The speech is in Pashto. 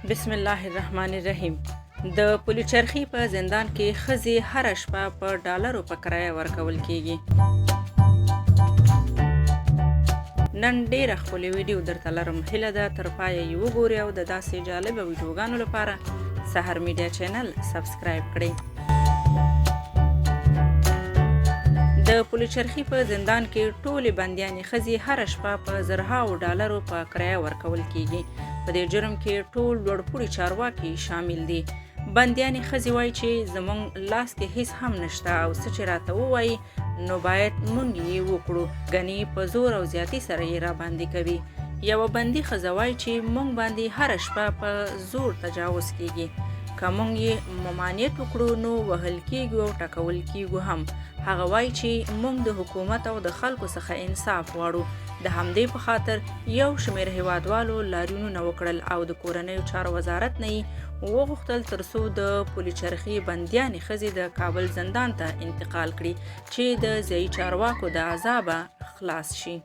بسم الله الرحمن الرحیم. د پولیچرخي په زندان کې ښځې هره شپه په ډالرو په کرایه ورکول کیږي. نن ډیره ښکلې ویډیو درته لرم، هیله ده تر پایه یې وګورئ او د داسې جالبه ویډیوګانو لپاره سحر میډیا چینل سبسکرایب کړئ. د پولیچرخي په زندان کې ټولې بندیانې ښځې هره شپه په زرهاوو ډالرو په کرایه ورکول کیږي. په دې جرم کې ټول لوړپوړي چارواکي شامل دي. بندیانې ښځې وایي چې زمونږ لاس کې هیڅ هم نشته او څه چې راته ووایي نو باید مونږ یې وکړو، ګنې په زور او زیاتي سره یې راباندې کوي. یوه بندي ښځه وایي چې مونږ باندې هره شپه په زور تجاوز کیږي، که مونږ یې ممانعت وکړو نو وهل کیږو او ټکول کیږو هم. هغه وایي چې مونږ د حکومت او د خلکو څخه انصاف غواړو. د همدې په خاطر یو شمېر هیوادوالو لاریونونه وکړل او د کورنیو چارو وزارت نه یې وغوښتل ترڅو د پولیچرخي بندیانې ښځې د کابل زندان ته انتقال کړي چې د ځایي چارواکو د عذابه خلاص شي.